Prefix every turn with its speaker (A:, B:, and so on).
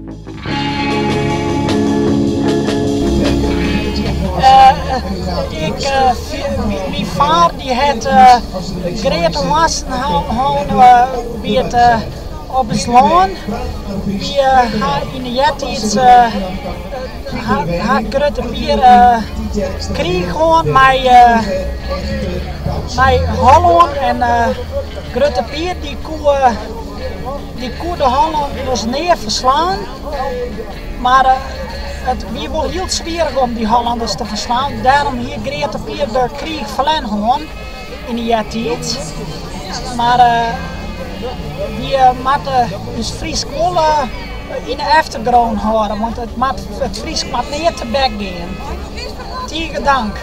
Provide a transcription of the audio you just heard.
A: Ik, myn faar dy hat greate moasten hân by it op ús lân. Wy ha yn de eartiids hat Grutte Pier kriich hân mei Hollân en Grutte Pier dy koe de Hollanners nea ferslaan. Mar it wie wol hiel swierich om dy Hollanners te ferslaan. Dêrom hie Greate Pier de kriich ferlern hân yn de eartiids. Mar wy moatte ús Frysk wol yn de eftergrûn hâlde, want it moat, it Frysk moat nea tebek gean. Tige dank.